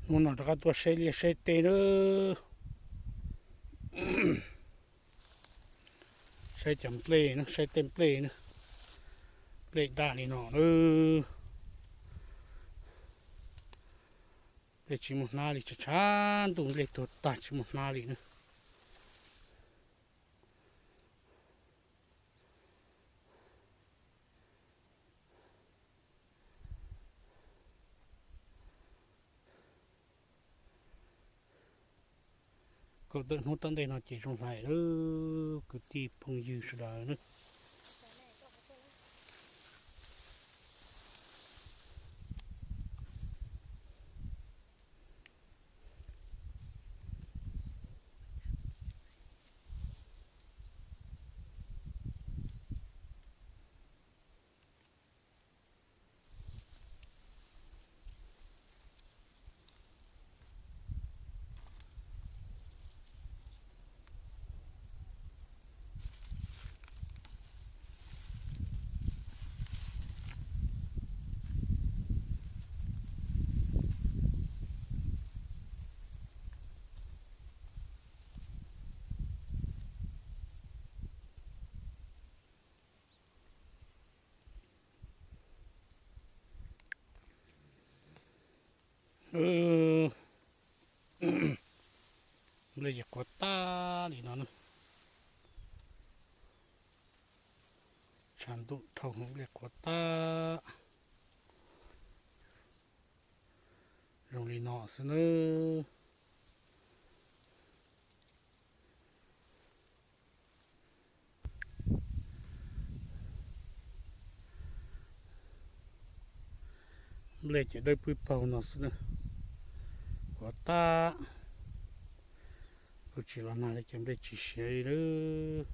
Hnub no rov qab tuaj saib liaj saib teb na, saib cov nplej na, saib tej nplej na, nplej daj li no na. Nplej tsis muaj hnab li, tshav tshav ntuj nplej tuag tag tsis muaj hnab li na. Kaum tawm hnub tom ntej no ces zoo hlais lawm kwv tij phooj ywg sawv daws na. Nplej ces qhuav tag li no na. Tshav ntuj dhau hwv nplej qhuav tag. Zoo li no xwb nawb. Nplej ces dawb pwb paug no xwb na. Qhuav tag. Kuv tsis los nag li ces nplej tsis siav li lawm.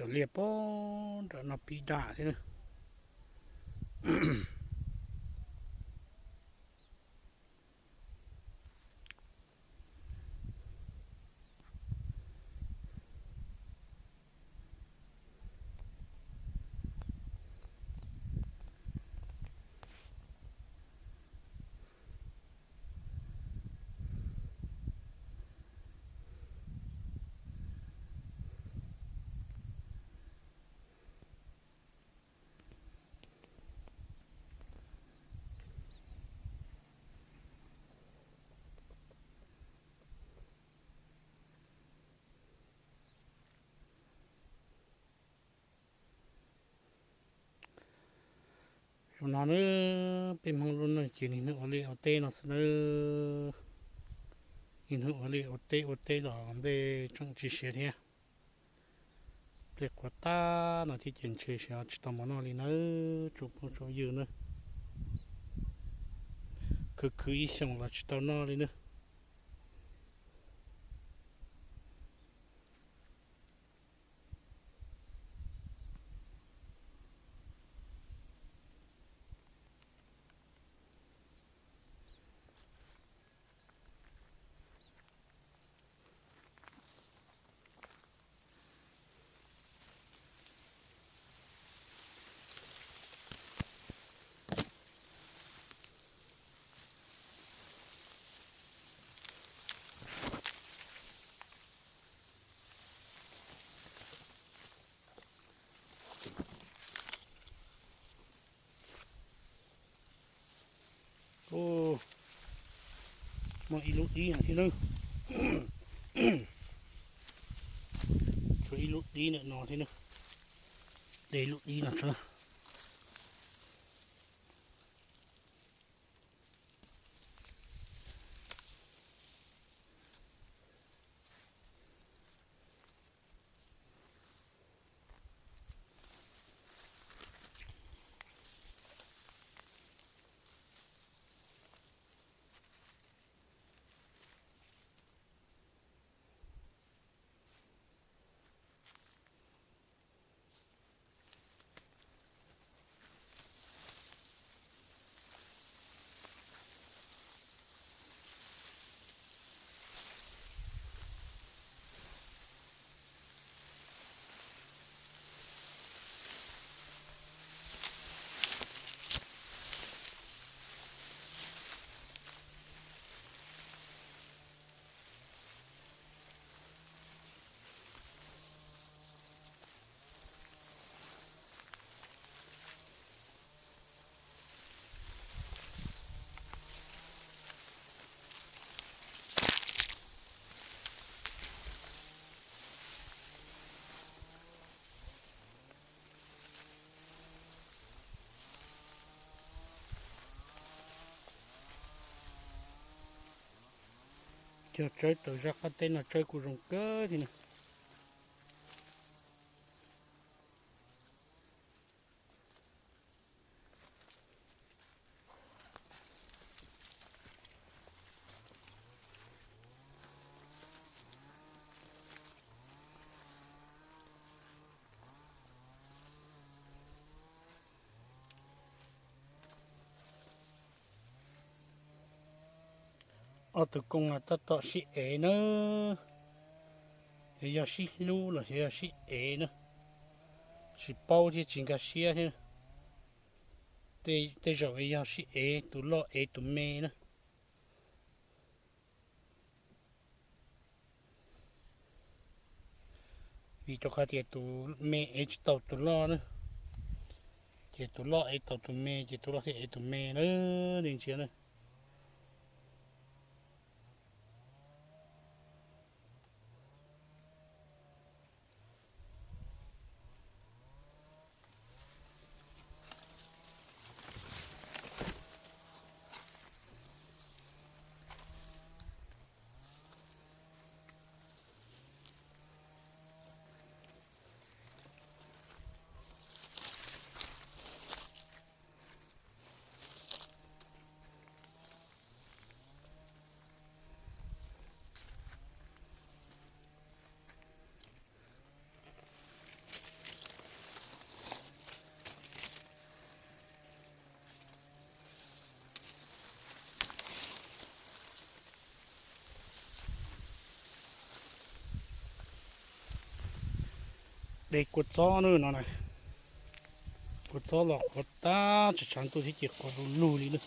Cov liaj pem nram no pib daj thiab na. Zoo no na, peb Hmoob lub neej ces niaj hnub ua liaj ua teb no xwb nawb. Niaj hnub ua liaj ua teb ua teb los nplej tseem tsis siav thiab. Nplej qhuav tag no thiab ces ntshe siav tsis tau mov noj li nawb tsoom phooj tsoom ywg nawb. Khwv khwv ib xyoos los tsis tau noj li nawb. Muaj ib lub dib no thiab na. Tshuav ib lub dib ntawm no thiab na. De lub dib no tso. Cog tsawb tawm zaj qab teb no tsawb kuj zoo kawg thiab na. Ob tug koob mas tab tom sib ev na, yog sib hlub los yog sib ev na, tsis paub thiab tsis nkag siab thiab. Tej zaum yog sib ev, tus loj ev tus me na. Vim rau qhov tias tus me ev tsis tau tus loj na, ces tus loj ev tau tus me, ces tus loj thiaj ev tus me na, nej ntsia na. De kua txob na no na, kua txob los qhuav tag tshav tshav ntuj thiab ces qhuav du lug li na.